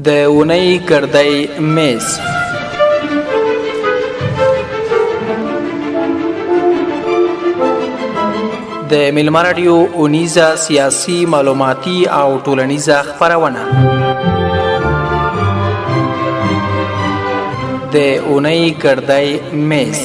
د اونۍ ګردی میز. د میلمه راډیو اونیزه سیاسي، معلوماتي او ټولنیزه خپرونه. د اونۍ ګردی میز.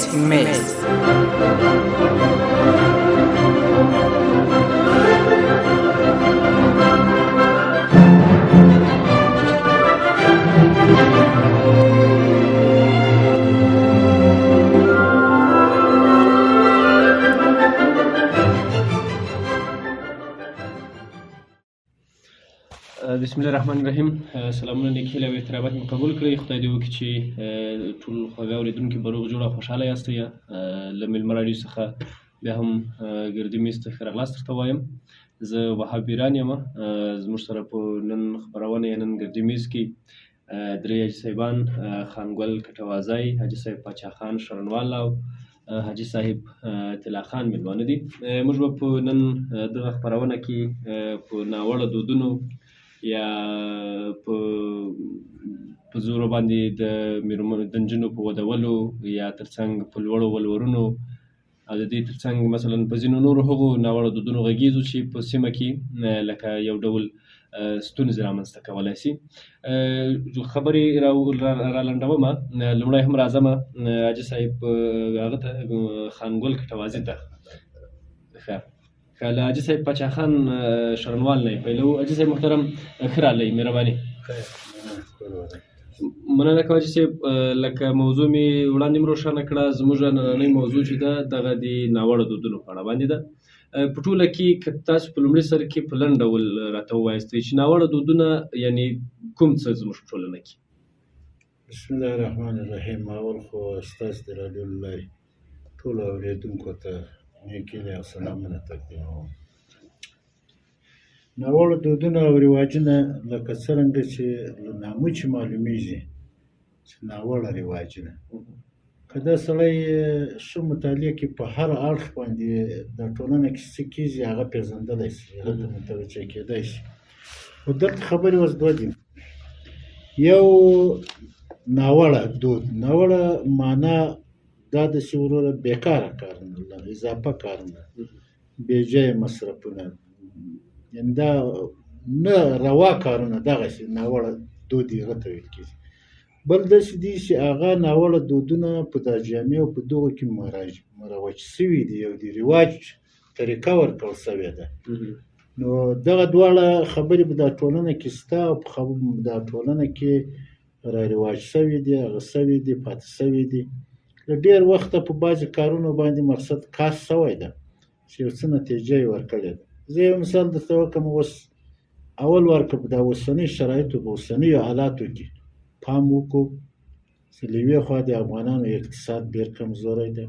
بسم الله الرحمن الرحیم. سلامونه، نیک هیله او احترامات مې قبول کړئ. خدای دې وکړي چې ټول خواږه اورېدونکي به روغ جوړ او خوشحاله یاستئ. له میلمه راډیو څخه بیا هم ګردي میز ته ښه راغلاست درته وایم. زه وهاب ایران یم. زموږ سره په نن خپرونه یا نن ګردي میز کې درې حاجي صاحبان، خانګل کټوازی، حاجي صاحب پاچا خان شرنوال او حاجي صاحب طلا خان میلمانه دي. موږ به په نن دغه خپرونه کې په ناوړه دودونو یا په زور باندې د میرمنو د نجونو په ودولو یا ترڅنګ په لوړو ولورونو او د دې ترڅنګ مثلا په ځینو نورو هغو ناوړه دودونو غږیږو چې په سیمه کې لکه یو ډول ستونزې رامنځته کولای شي. خبرې را لنډوم. لومړی هم راځم حاجي صاحب هغه ته، خانګل کټوازي ته. ښه ښه، له حاجي صاحب پاچا خان شرنوال نه یې پیلوو. حاجي صاحب محترم، ښه راغلی، مهرباني. مننه کوم حاجي صاحب. لکه موضوع مې وړاندې هم روښانه کړه، زموږ نننۍ موضوع چې ده دغه د ناوړه دودونو په اړه باندې ده. په ټوله کې که تاسو په لومړي سر کې په لنډ ډول راته ووایاست چې ناوړه دودونه یعنی کوم څه زموږ په ټولنه کې؟ بسم الله الرحمن الرحیم. اول خو ستاسو د راډیو له لارې ټولو اورېدونکو ته نیکې هیلې او سلامونه تقدیموم. ناوړه دودونه او رواجونه لکه څرنګه چې له نامه چې معلومیږي چې ناوړه رواجونه، که دا سړی ښه مطالعه کړي په هر اړخ باندې د ټولنه کې څه کېږي هغه پېژندلی شي، هغه ته متوجه کېدای شي. خو دلته خبرې اوس دوه دي. یو ناوړه دود، ناوړه معنا دا ده چې وروره بېکاره کارونه، اضافه کارونه، بېځایه مصرفونه، یعنې دا نه روا کارونه، دغسې ناوړه دود یې هغه ته ویل کېږي. بل داسې دي چې هغه ناوړه دودونه په دا جامع او په دغو کې مروج شوي دي او د رواج طریقه ورکړل شوې ده. نو دغه دواړه خبرې په دا ټولنه کې شته او په دا ټولنه کې را رواج شوي دي، هغه شوي دي، پاتې شوي دي. له ډېر وخته په بعضې کارونو باندې مقصد کار شوی ده چې یو څه نتیجه یې ورکړې ده. زه یو مثال درته وکړم. اوس اول وار که په دا اوسنیو شرایطو په اوسنیو حالاتو کې پام وکړو چې له یوې خوا د افغانانو اقتصاد ډېر کمزوری دی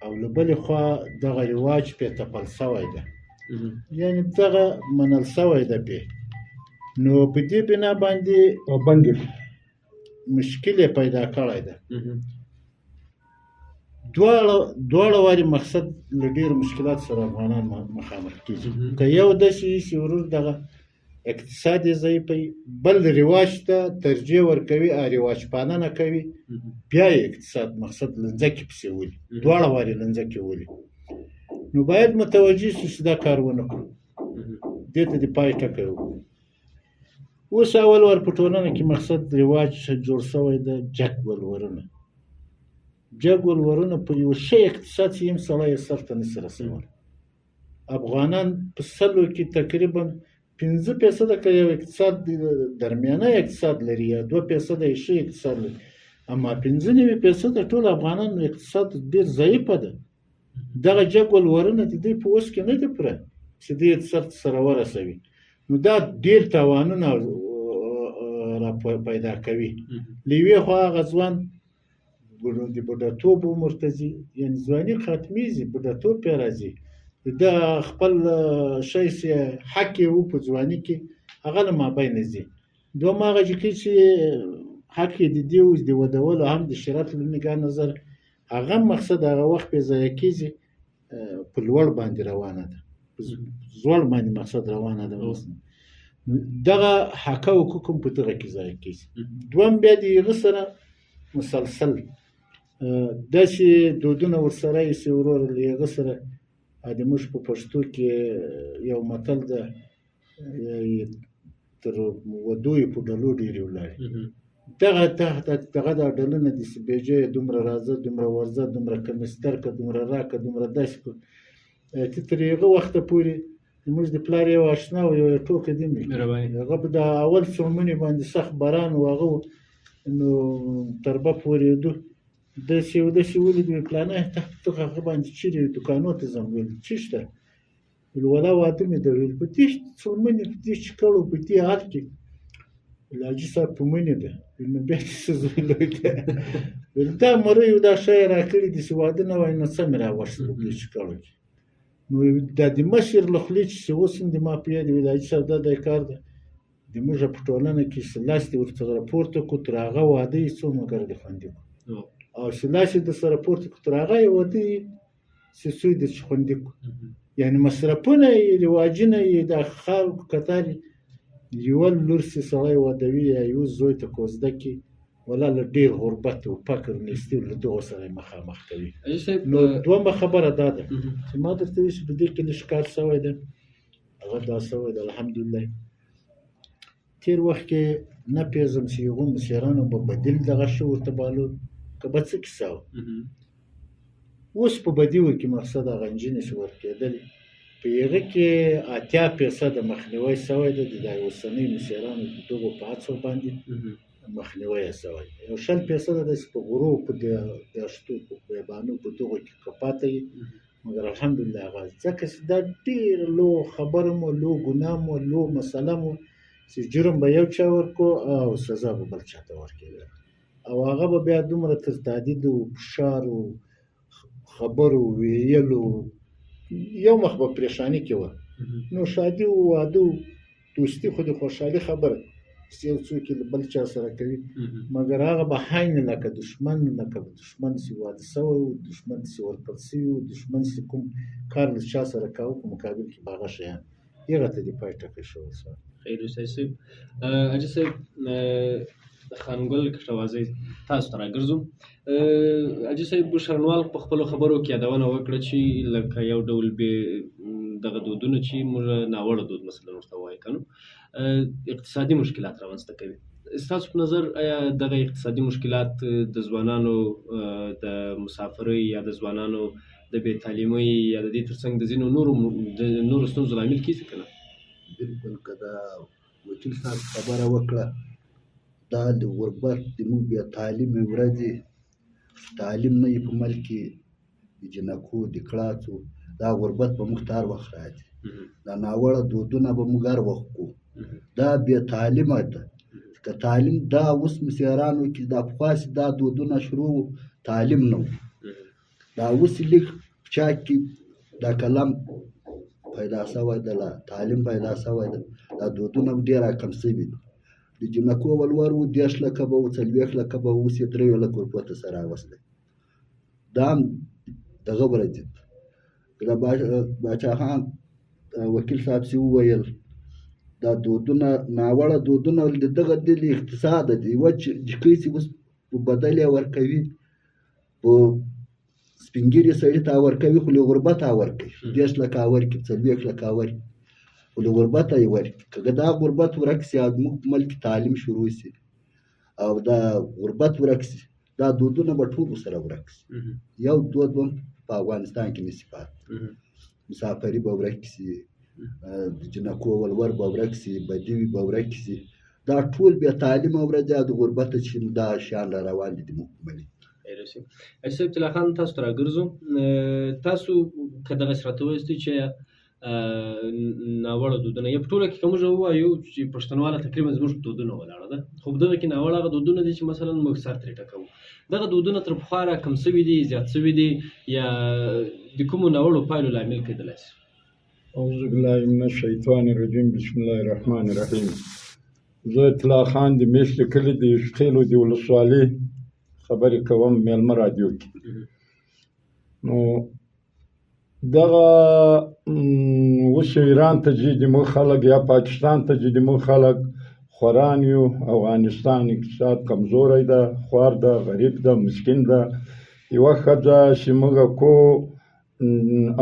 او له بلې خوا دغه رواج پرې تپل شوی دی، یعنې دغه منل شوی دی پرې. نو په دې بنا باندې مشکل یې پیدا کړی دی. دواړه وارې مقصد له ډېرو مشکلاتو سره افغانان مخامخ کېږي. که یو داسې وي چې ورور دغه اقتصاد یې ضعیف وي، بل رواج ته ترجیح ورکوي او رواج پالنه کوي، بیا یې اقتصاد مقصد له ځمکې پسې ولي، دواړه وارې له ځمکې ولي. نو باید متوجه شو چې دا کار ونه کړو، دې ته د پای ټکی وکړو. اوس اول وار په ټولنه کې مقصد رواج جوړ شوی دی، جګ ولورونه. جګ ولورونه په یو ښه اقتصاد چې هم سړی یې سر ته نشي رسولی. افغانان په سلو کې تقریبا 5% که یو اقتصاد درمیانه اقتصاد لري یا 2% یې ښه اقتصاد لري، اما 95% ټول افغانان اقتصاد ډېر ضعیفه ده. دغه جګ ولورونه د دوی په وس کې نه دي پوره چې دوی یې سر ته سره ورسوي. نو دا ډېر تاوانونه را پیدا کوي. له یوې خوا هغه ځوان د بوډاتوب عمر ته ځي، یعنې ځواني ختمېږي، بوډاتوب پرې راځي، د خپل شی چې حق یې و په ځواني کې هغه له مابینه ځي. دویم هغه جګړې چې حق یې د دې اوس د ودولو هم د شریعت له نګاه نظر هغه مقصد هغه وخت پرې ضایع کېږي، په لوړ باندې روانه ده، په زوړ باندې مقصد روانه ده. دغه حق او حقوق هم په دغه کې ځای کېږي. دویم بیا د هغه سره مسلسل داسې دودونه ورسره یې چې ورور له هغه سره د موږ په پښتو کې یو متل ده، تر ودو یې په ډلو ډېرې ولاړې. دغه دغه دا ډلونه دي چې بېجایه دومره راځه، دومره ورځه، دومره کمیستر که، دومره راکه، دومره داسې که، چې تر هغه وخته پورې زموږ د پلار یو آشنا و، یو ټوکه دي مې، هغه په د اول څومنې باندې سخت باران و، هغه نو تربه پورېدو، داسې او داسې ولید، ویل پلانه ته هغه باندې چېرې دوکانو ته ځم؟ ویل چی شته؟ ویل ولا واده مې ده. ویل په دې څومنې، په دې چکړو، په دې حال کې؟ ویل حاجي صاحب په منې ده. ویل نو بیا دې څه زوی لوی دی؟ ویل دا مرۍ او دا ښه یې راکړي دي چې واده نه وای نو څه مې راوښتل په دې چکړو کې. نو دا د مشر له خولې چې اوس هم د ما په یاد وي، حاجي صاحب دا د کار ده د موږ په ټولنه کې چې لاس دې ورڅخه راپورته کړو تر هغه واده یې څو مګر دې خوندي کړو، او چې لاس یې در سره پورته کړو تر هغه یې واده یې چې څوی دې چې خوندي کړو. یعنې مصرفونه یې، رواجونه یې، د خلکو کتار یې، یوه لور چې سړی وادوي یا یو زوی ته کوزده کړي، ولا له ډېر غربت او فقر نیستي له دغو سره یې مخامخ کوي. نو دومره خبره دا ده چې ما درته ویل چې په دې کې لږ کار سوی دی، هغه دا سوی دی الحمدلله. تېر وخت کې نه پېژم چې هغو مشرانو به بدیل دغه ښه ورته بالو که به څه کیسه وه. اوس په بدیو کې مقصد هغه نجونې چې ورکېدلې په هغه کې 80% مخنیوی سوی دی، د اوسنیو مشرانو د دغو په هڅو باندې مخنیوی یې سوی دی. یو 20% داسې په غرو، په دښتو، په بیابانو، په دغو کې که پاته وي، مګر الحمدلله هغه ځکه چې دا ډېر لو خبره مو، لو ګناه مو، لو مسله مو چې جرم به یو چا ورکو او سزا به بل چا ته ورکېدله، او هغه به بیا دومره تر تهدید او فشار او خبرو ویلو یو مخ به پریشانی کې وه. نو ښادي او واده او دوستي خو د خوشحالي خبره چې یو څوک یې له بل چا سره کوي، مګر هغه به هاین لکه دښمن، لکه دښمن چې واده سوی و، دښمن چې ورکړل سوي و، دښمن چې کوم کار له چا سره کاوه په مقابل کې به هغه شیان هغه ته د پای ټکی ښه ورسوه. خیر اوسئ صاحب. حاجي صاحب خانګل کټوازی تاسو ته راګرځو. حاجي صاحب شرنوال په خپلو خبرو کې یادونه وکړه چې لکه یو ډول بې دغه دودونه چې موږ ناوړه دود مثلا ورته وایو که نو اقتصادي مشکلات رامنځته کوي. ستاسو په نظر آیا دغه اقتصادي مشکلات د ځوانانو د مسافرۍ یا د ځوانانو د بې تعلیمۍ یا د دې ترڅنګ د ځینو نورو ستونزو لامل کېږي که نه؟ بالکل، که دا وکیل صاحب خبره وکړه، دا د غربت د موږ بې تعلیمې ورځې، تعلیم نه په ملک کې د جینکو د کړاڅو، دا غربت به موږ ته هر وخت راځي، دا ناوړه دودونه به موږ هر وخت کوو، دا بې تعلیمه ده. که تعلیم دا اوس مسیرانو کې دا پخوا چې دا دودونه شروع وو تعلیم نه و، دا اوس لیک چا کې دا قلم پیدا سوی دی، لا تعلیم پیدا سوی دی، دا دودونه ډېر راکم سوي دي. د جینکو ولور و 30 لکه به و، 40 لکه به و، اوس یې 3 لکه روپو ته سره راوستی. دا هم دغه ورځې د باچا خان وکیل صاحب چې وویل دا دودونه ناوړه دودونه د دغه دلې اقتصاد دی. یوه جکۍ چې اوس په بدل یې ورکوي، په سپین ږیري سړي ته ورکوي، خو له غربته ورکوي، 30 لکه ورکوي، 40 لکه ورکوي، خو له غربته یې ورکوي. که دا غربت ورک سي او زموږ په ملک کې تعلیم شروع سي او دا غربت ورک سي، دا دودونه به ټول سره ورک سي. یو دود به هم په افغانستان کې نسي پاتې. مسافري به ورک سي، د جینکو ولور به ورک سي، بدیوي به ورک سي. دا ټول بې تعلیمه ورځې او د غربته چې دا شیان را روان دي زموږ په ملک. خیر اوسئ. حاجي صاحب طلا خان تاسو ته راګرځو. تاسو که دغسې راته وویاستئ چې ناوړه دودونه یا په ټوله کې که موږ ووایو چې پښتونواله تقریبا زموږ په دودونو ولاړه ده، خو په دغه کې ناوړه هغه دودونه دي چې مثلا موږ سر ترې ټکوو. دغه دودونه تر پخوا را کم سوي دي، زیات سوي دي، یا د کومو ناوړو پایلو لامل کېدلی سي؟ اعوذ بالله من الشیطان الرجیم، بسم الله الرحمن الرحیم. زه اطلاع خان د میشتې کلي د یوسفخېلو د ولسوالۍ خبرې کوم میلمه رادیو کې. نو دغه اوس ایران ته ځي د موږ خلک یا پاکستان ته ځي د موږ خلک خوران یو. افغانستان اقتصاد کمزوری ده، خوار ده، غریب ده، مسکین ده. یوه ښځه چې موږ کو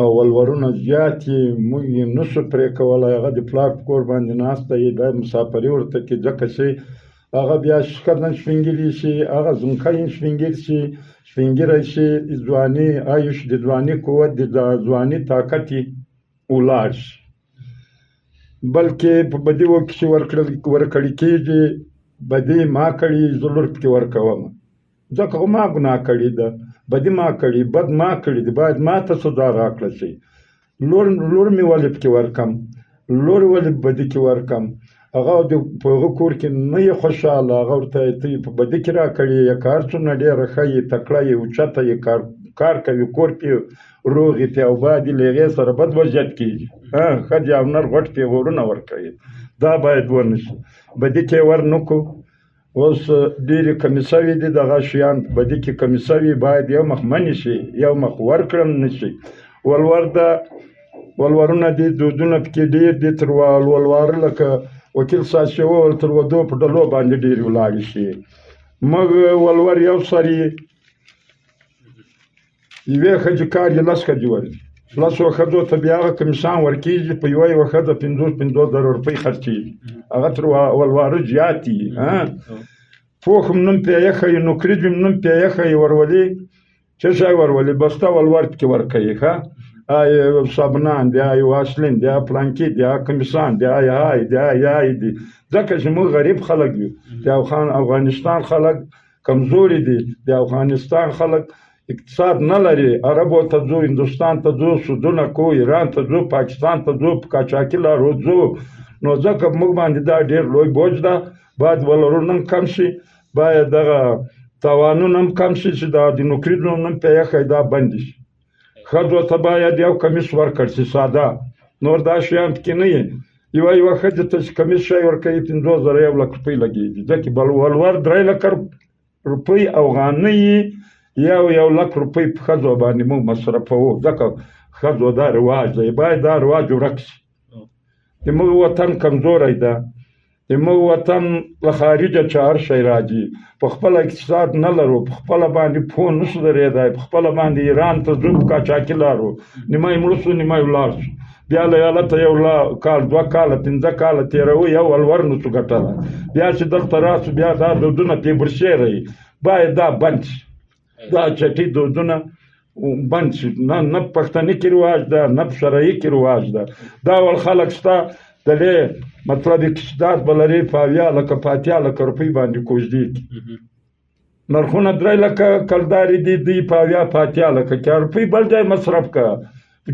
او ولورونه زیات یې، موږ یې نه شو پرې کولی. هغه د پلار په کور باندې ناسته یې، دا مسافري ورته کې، ځکه چې هغه بیا ښځه سپینږیري شي، هغه ځمکه یې سپینږیر شي، سپینږیری شي، ځواني آیش د ځواني قوت د ځواني طاقت یې ولاړ شي. بلکې په بدیو کې چې ورکړل کېږي، بدې ما کړي، زه لور پکې ورکوم، ځکه خو ما ګناه کړې ده، بدي ما کړي، بد ما کړي دي، باید ما ته سزا راکړل شي. لور مې ولې پکې ورکم، لور ولې بدي کې ورکم؟ هغه د په هغه کور کې نه یې خوشحاله، هغه ورته ته یې په بدي کې راکړې یې، که هر څومره ډېره ښه یې، تکړه یې، اوچته یې، کار کوي، کور پې روغ یې پې، او باید یې له هغې سره بد وضعیت کېږي. ښځې او نر غټ پېغورونه ورکوي، دا باید ونه شي. بدي کې یې ور نه کړو. اوس ډېرې کمې سوې دي دغه شیان، بدي کې کمې سوي، باید یو مخ منې شي، یو مخ ورکړم نه شي. ولور ده، ولورونه دي، دودونه پکې ډېر دي. تر ولواره لکه وکیل صاحب چې وویل، تر ودو په ډلو باندې ډېرې ولاړې شي. موږ ولور یو سر یې، یوې ښځې کار یې لس ښځې ورځي، لسو ښځو ته بیا هغه کمیسان ورکېږي، په یوه یوه ښځه 50-50 زره روپۍ خرڅېږي، هغه تر ولواره زیات دي. پوخ هم نوم پې ایښی، نوکري هم نوم پې ایښی، ورولي څه شی ورولي، بسته ولور پکې ورکوي. ښه آی صابنان دي، آی واسلین دي، آی پلانکي دي، آی کمیسان دي، آی های دي، آی آی دي. ځکه چې موږ غریب خلک یو، د افغانستان خلک کمزوري دي، د افغانستان خلک اقتصاد نه لري. عربو ته ځو، هندوستان ته ځو، سودونه کو، ایران ته ځو، پاکستان ته ځو، په قاچاقي لارو ځو. نو ځکه موږ باندې دا ډېر لوی بوج ده. باید ولرونه هم کم شي، باید دغه تاوانونه هم کم شي چې دا د نوکري نوم پې ایښی دا بند شي. ښځو ته باید یو کمیس ورکړ شي ساده، نور دا شیان پکې نه وي. یوه یوه ښځې ته چې کمیس شی ورکوي 50 زره 1 لک روپۍ لګېږي، ځکه بل ولور 3 لکه روپۍ افغانۍ 1 لک روپۍ په ښځو باندې موږ مصرفوو، ځکه ښځو دا رواج دی، باید دا رواج ورک شي. د موږ وطن کمزوری ده، د موږ وطن له خارجه چې هر شی راځي، په خپله اقتصاد نه لرو، په خپله باندې پوه نه شو درېدای، په خپله باندې ایران ته ځو په قاچاقي لارو، نیمه یې مړه شو، نیمه یې ولاړ شو. بیا له حالته 1 کال 2 کاله 5 کاله تېروو، یو ولور نه شو ګټلی. بیا چې دلته راسو بیا دا دودونه پې برسېره وي، باید دا بند شي، دا چټي دودونه بند شي. نه په پښتني کې رواج ده، نه په شرعي کې رواج ده. دا ول خلک شته د دې مطلب اقتصاد به لري په 70 لکه په 80 لکه روپۍ باندې کوژدې کړي. نرخونه 3 لکه کلدارې دي، دوی په 70 په 80 لکه کې روپۍ بل ځای مصرف کړه،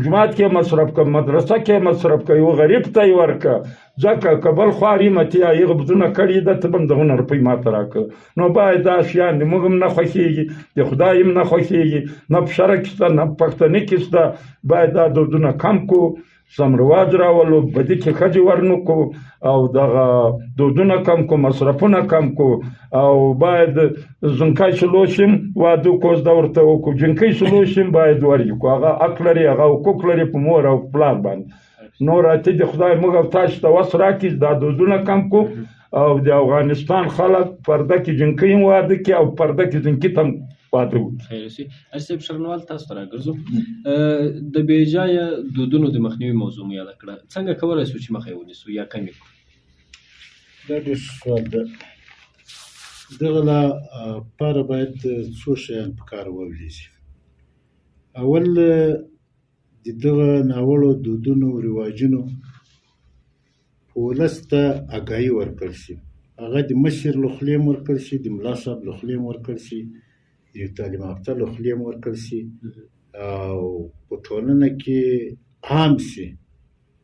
جومات کې مصرف کړه، مدرسه کې مصرف کړه، یو غریب ته یې ورکړه. ځکه که بل خوار یې متیا هغه بزونه کړي ده، ته به هم دغونه روپۍ ماته راکړه. نو باید دا شیان د موږ هم نه خوښېږي، د خدای هم نه خوښېږي، نه په شرع کې شته، نه په پښتني کې شته. باید دا دودونه کم کړو، سم رواج راولو، بدي کې ښځې ورنه کړو او دغه دودونه کم کړو، مصرفونه کم کړو. او باید ځنکای چې لوی شم واده کوزده ورته وکړو، جنکۍ چې لوی شم باید ور یې کړو. هغه حق لري، هغه حقوق لري په مور او پلار باندې. نور اتې د خدای موږ او تاسو ته وس راکړي دا دودونه کم کړو او د افغانستان خلک پرده کې جنکۍ هم واده کړي او پرده کې جنکۍ ته هم واده وکړي. خیر اوسې. حاجي صاحب شرنوال، تاسو ته راګرځو. د بې ځایه دودونو د مخنیوي موضوع مو یاده کړه، څنګه کولی شو چې مخه یې ونیسو یا کم یې کړو؟ دا ډېر ښه سوال ده. دغه لپاره باید څو شیان په کار ولېږي. اول د دغه ناوړو دودونو او رواجونو په ولس ته آګاهي ورکړل شي، هغه د مشر له خولې هم ورکړل شي، د ملا صاحب له خولې هم ورکړل شي، د تعلیم یافته له خولې هم ورکړل شي او په ټولنه کې عام شي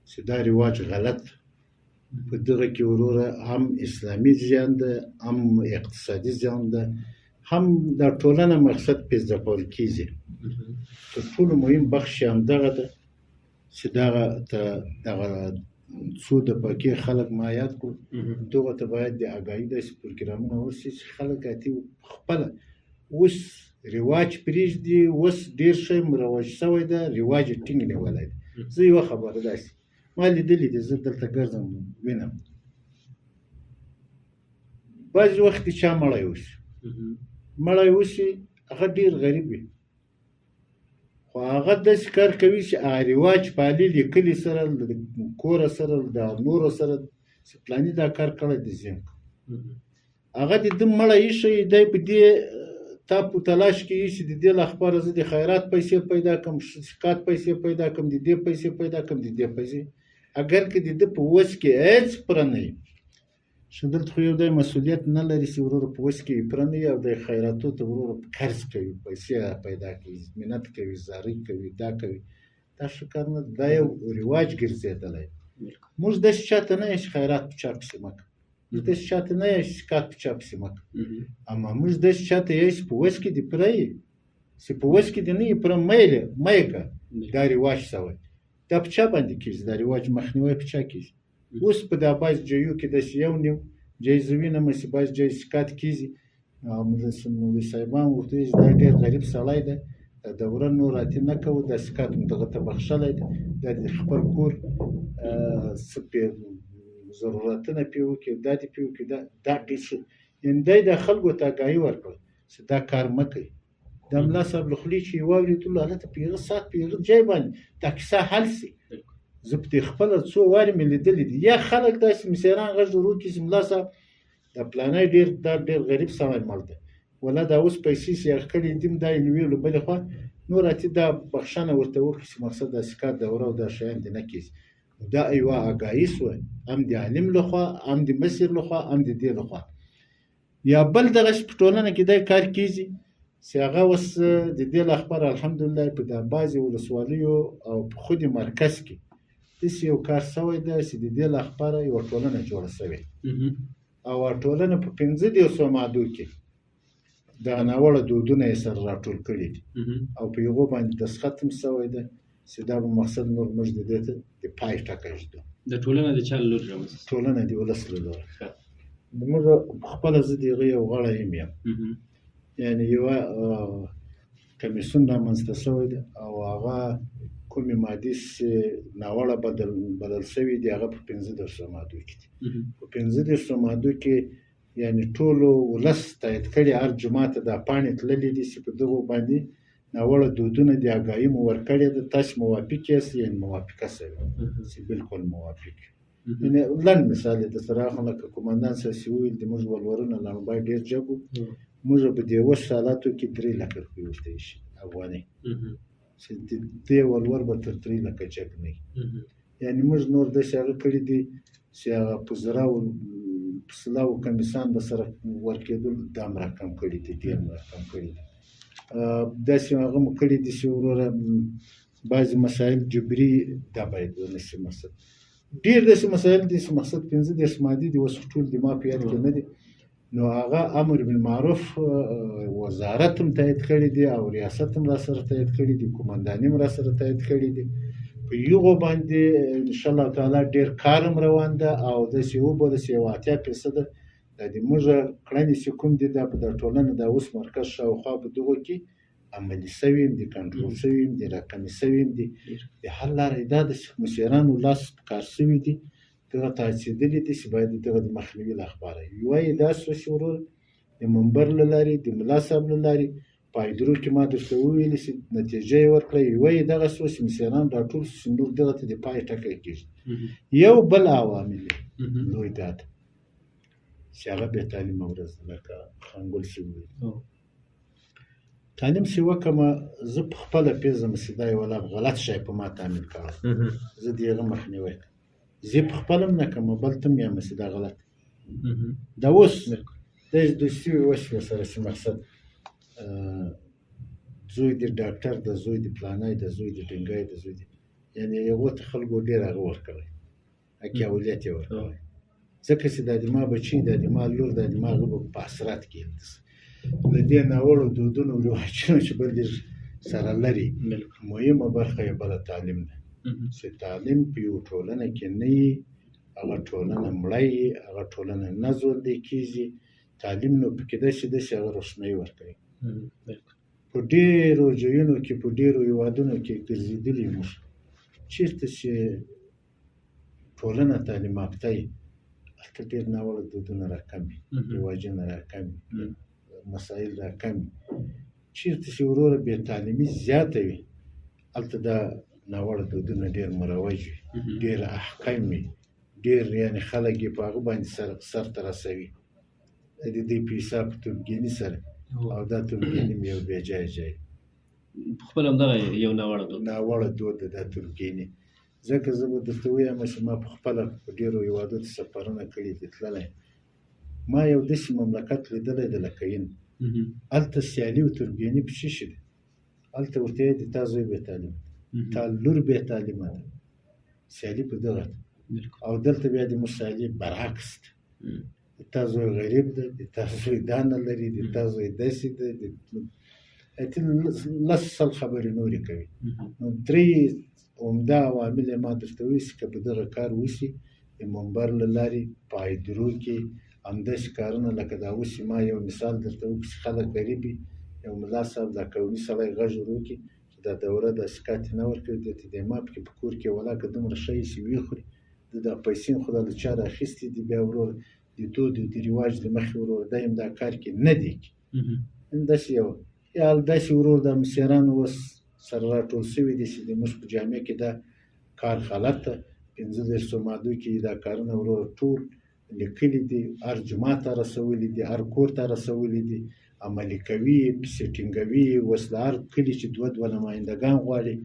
چې دا رواج غلط په دغه کې وروره هم اسلامي زیان ده، هم اقتصادي زیان ده، هم دا ټولنه مقصد پې ځپل کېږي. تر ټولو مهم بخش یې همدغه ده چې دغه ته دغه څو د پاکې خلک ما یاد کړو، دغه ته باید د آګاهي داسې پروګرامونه وشي چې خلک اتې خپله اوس رواج پرېږدي. اوس ډېر ښه مروج شوی ده، رواج یې ټینګ نیولی دی. زه یوه خبره داسې ما لیدلې دي، زه دلته ګرځم وینم، بعضې وخت چا مړی وشي، مړی وشي، هغه ډېر غریب وي، خو هغه داسې کار کوي چې هغه رواج پالي له کلي سره، له کوره سره، له نورو سره، چې فلاني دا کار کړی دی، زه یې کوم. هغه د ده مړی ایښی، دی په دې تا په تلاش کې یې چې د دې له خبره زه د خیرات پیسې پیدا کړم، سکات پیسې پیدا کړم، د دې پیسې پیدا کړم، د دې پیسې، اګر که د ده په وس کې هېڅ پوره نه وي. ښه دلته خو یو دی مسؤلیت نه لري چې وروره په وس کې یې پوره نه وي، او د خیراتو ته وروره قرض کوي، پیسې پیدا کوي، منت کوي، زارۍ کوي، دا کوي. دا ښه کار نه، دا یو رواج ګرځېدلی. موږ داسې چاته نه یو چې خیرات په چا پسې مه کوه، موږ داسې چاته نه یو چې سکات په چا پسې مه کوه، اما موږ داسې چاته یو چې په وس کې دې پوره یي، چې په وس کې دې نه یي پوره مه یې کړه. دا رواج شوی، دا په چا باندې کېږي؟ دا رواج مخنیوی په چا کېږي؟ اوس په دا بعض جایو کې داسې یو نیم جای زه وینم چې بعض جای سکات کېږي، مولوي صاحبان ورته وایي چې دا ډېر غریب سړی دی، دا دوره نور اتي نه کوو، دا سکات مو دغه ته بخښلی دی، دا د خپل کور څه پې ضرورتونه پې وکړي، دا دې پې وکړي، دا ډېر ښه. یعنې دی د خلکو ته آګاهي ورکړه چې دا کار مه کوئ. دا ملا صاحب له خولې چې یې واورېدلو، هلته په هغه ساعت په هغه ځای باندې دا کیسه حل شي. زه په دې خپله څو وارې مې لیدلي دي، یا خلک داسې مسیران غږ ور وکړي چې ملا صاحب دا پلانی ډېر دا ډېر غریب سړی مړ دی، ولا دا اوس پیسې چې هغه کړې دي دا یې نیولو له بلې خوا نور اتي دا بخښنه ورته وکړي چې مقصد دا سکات دوره او دا شیان دې نه کېږي. دا یوه آګاهي شوه، هم د عالم لخوا، هم د مشر لخوا، هم د دې لخوا. یا بل دغسې په ټولنه کې دا کار کېږي چې هغه اوس د دې له خبره الحمدلله په دا بعضې ولسوالیو او په خود مرکز کې داسې یو کار شوی دی چې د دې له خبره یوه ټولنه جوړه شوې، او ټولنه په 35 مادو کې دغه ناوړه دودونه یې سره راټول کړي دي، او په هغو باندې دستخط هم شوی دی چې دا به مقصد نور موږ د دې ته د پای ټکی ږدو. د ټولنه د چا له لوري رامنځته؟ ټولنه د ولس له لوري. موږ خپله زه د هغه یو غړی هم یم، یعنې یوه کمیسیون رامنځته شوی دی، او هغه کومې مادې چې ناوړه بدل شوي دي هغه په 35 مادو کې دي. په 35 مادو کې یعنې ټولو ولس تایید کړي، هر جومات ته دا پاڼې تللې دي چې په دغو باندې ناوړه دودونه د آګاهي مو ورکړې ده، تاسې موافق یاست؟ یعنې موافقه شوې چې بالکل موافق. یعنې لنډ مثال یې درته راغلم، لکه قومندان صاحب چې وویل د موږ ولورونه لړمبای ډېر جګ وو، موږ په دې اوس حالاتو کې 3 لکه روپۍ ورته ایښي افغانۍ، چې د دې ولور به تر 3 لکه جګ نه وي. یعنې موږ نور داسې هغه کړي دي چې هغه په زراو سلاو کمیسان به سره ورکېدل، دا هم راکم کړي دي، ډېر مو راکم کړي دي. داسې هغه مو کړي دي چې وروره بعضې مسایل جبري دا باید ونه شي. مقصد ډېر داسې مسایل دي چې مقصد 35 مادې دي، اوس ټول دې ما په یاد کې نه دي. نو هغه امر بالمعروف وزارت هم تایید کړي دي، او ریاست هم را سره تایید کړي دي، قومنداني هم را سره تایید کړي دي. په یغو باندې انشاءالله تعالی ډېر کار هم روان ده، او داسې وبوله چې یو 80% دا د موږ کړنې چې کوم دي دا په د ټولنه د اوس مرکز شاوخوا په دغو کې عملي شوي هم دي، کنټرول شوي هم دي، راکمې شوي هم دي. د حل لاره یې دا ده چې مشرانو لاس په کار شوي دي، دغه ته هڅېدلي دي چې باید دغه د مخنیوي له اخباره یوه یې دا شوه چې ورور د منبر له لارې، د ملا صاحب له لارې په هایدرو کې ما درته وویل چې نتیجه یې ورکړه. یوه یې دغه شوه چې مشران راټول شو چې نور دغه ته د پای ټکی کېږدي. یو بل عوامل یې لوی دا ده چې هغه بې تعلیمه ورځ ده، لکه خانګل چې وویل تعلیم چې وکړم زه په خپله پېژنم چې دا یو غلط شی په ما تعمیل کړی، زه د هغه مخنیوی کوم، زه په خپله هم نه کوم بل ته هم یم چې دا غلط. دا اوس داسې دوستي وشوه سره چې مقصد زوی د ډاکټر د زوی د پلانی د زوی د ډنګی د زوی د، یعنې هغو ته خلکو ډېر هغه ورکړی، اولویت یې ورکړی، ځکه چې دا د ما بچی، دا د ما لور، دا د ما هغه به په حسرت کې له دې ناوړو دودونو رواجونو چې بل دې سره لري. مهمه برخه یې بله تعلیم ده، چې تعلیم په یو ټولنه کې نه وي هغه ټولنه مړه وي، هغه ټولنه نه ژوندۍ کېږي. تعلیم نو پکې داسې داسې هغه روښنایي ورکوي. په ډېرو ځایونو کې، په ډېرو هېوادونو کې ګرځېدلي موږ، چېرته چې ټولنه تعلیم یافته وي، هلته ډېر ناوړه دودونه راکم وي، رواجونه راکم وي، مسایل راکم وي. چېرته چې وروره بې تعلیمي زیاته وي، هلته دا ناوړه دودونه ډېر مروج وي، ډېر احکام وي، ډېر یعنې خلک یې په هغه باندې سر ته رسوي، د دې په حساب تربګیني سره. او دا تربګیني یو بې ځایه ځای په خپل همدغه یو ناوړه دود، ناوړه دود ده دا تربګیني. ځکه زه به درته ووایم چې ما په خپله په ډېرو هېوادو ته سفرونه کړي دي، تللی، ما یو داسې مملکت لیدلی دی لکه هند، هلته سیالي او تربګیني په څه شي ده؟ هلته ورته وایي د تا زوی بې تعلیمه ده، تا لور بې تعلیمه ده، سیالي په دغه ده. او دلته بیا د موږ سیالي برعکس ده، د تا زوی غریب ده، د تا زوی دا نه لري، د تا زوی داسې ده، د لس سل خبرې نورې کوي. نو درې عمده عوامل یې ما درته وویل چې که په دغه کار وشي، د منبر له لارې په هایدرو کې همداسې کارونه، لکه دا اوس ما یو مثال درته وکړ چې خلک غریب وي، یو ملا صاحب دا قومي سړی غږ ور وکړي چې دا دوره داسې کاتې نه ورکوي، ده ته د ما پکې په کور کې ولاکه دومره ښه یې چې ویې خوري، ده دا پیسې هم خو دا له چا را اخیستې دي، بیا ورور د دود او د رواج له مخې ورور دی هم دا کار کې نه دی. همداسې یو یا داسې ورور د مسیرانو اوس سره راټول شوي دي چې د موږ په جامعه کې دا کار غلط ده، 35 مادو کې دا کارونه ورور ټول لیکلي دي، هر جومات ته رسولي دي، هر کور ته رسولي دي، عملي کوي یې، پسې ټینګوي یې. اوس د هر کلي چې دوه دوه نمایندګان غواړي،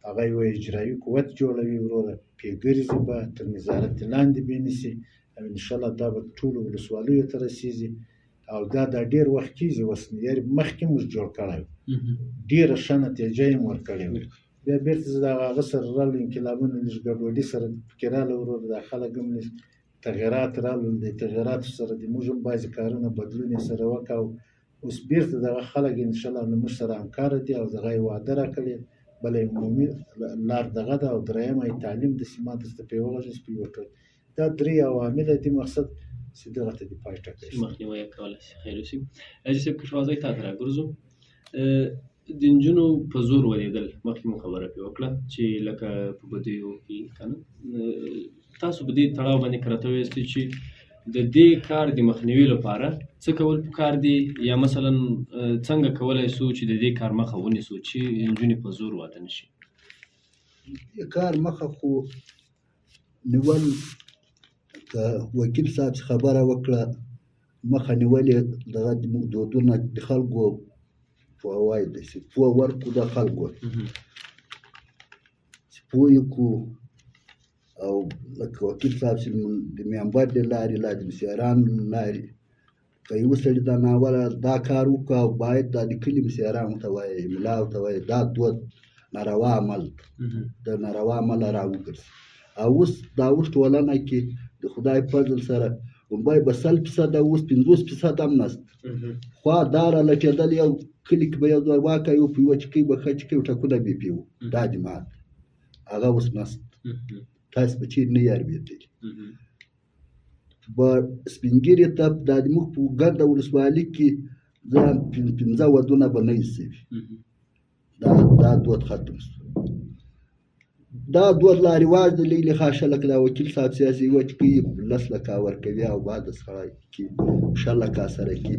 هغه یو اجرایي قوت جوړوي وروره، پې ګرځي به، تر نظارت لاندې به یې نیسي، او انشاءالله دا به ټولو ولسوالیو ته رسېږي. او دا دا ډېر وخت کېږي اوس، یعنې مخکې موږ جوړ کړی و، ډېره ښه نتیجه یې هم ورکړې وه. بیا بېرته زه د هغه سره راغلو، انقلابونه لږ ګډوډي سره پکې راغله وروره، دا خلک هم لږ تغیرات راغلل، د تغیراتو سره د موږ هم بعضې کارونه بدلون یې سره وکړ. او اوس بېرته دغه خلک انشاءالله له موږ سره همکاره دي، او دغه یې وعده راکړې. بله عمومي لار دغه ده، او درېیمه یې تعلیم ده چې ما درته پرې وغږېد په یوه ټول. دا درې عوامل دي مقصد چې دغه ته د پای ټکی شي، مخنیوی یې کولی شي. خیر اوسي حاجي صاحب، کشوازی تا ته راګرځو. د نجونو په زور ودېدل مخکې مو خبره پرې وکړه چې لکه په بدیو کې که نه، تاسو په دې تړاو باندې که راته وویاست چې د دې کار د مخنیوي لپاره څه کول پکار دي، یا مثلا څنګه کولی سو چې د دې کار مخه ونیسو چې نجونې په زور واده نه شي؟ د کار مخه خو نیول، که وکیل صاحب چې خبره وکړه، مخه نیولې دغه د موږ دودونه د خلکو پوهاوی دی چې پوه ورکړو د خلکو چې پوه یې کړو. او لکه وکیل صاحب چې د ممبر د لارې لا د مسیرانو له لارې که یو سړي دا ناوړه دا کار وکړو، او باید دا د کلي مسیرانو ته وایي، ملا ورته وایي، دا دود ناروا عمل د ناروا عمل راوګرځي. او اوس دا اوس ټولنه کې د خدای فضل سره ممبۍ به 100% اوس 50% هم نشته. خوا دا را لټېدل، یو کلي کې به یو زورواکی و، په یوه چکۍ به ښه چکۍ ټکونه به یې پرې وو، دا دې مات هغه اوس نشته. تاسو به چېرې نه یې اورېدلي. به سپین ږیري ته دا د موږ په ګرده ولسوالي کې ځان 5 ودونه به نه وي سوي. دا دود ختم شو. دا دود لا رواج دی لیلي خاشه، لکه دا وکیل صاحب سیاسي یوه چکۍ 10 لکه ورکوي او بعد سړی کې 20 لکه سره کې.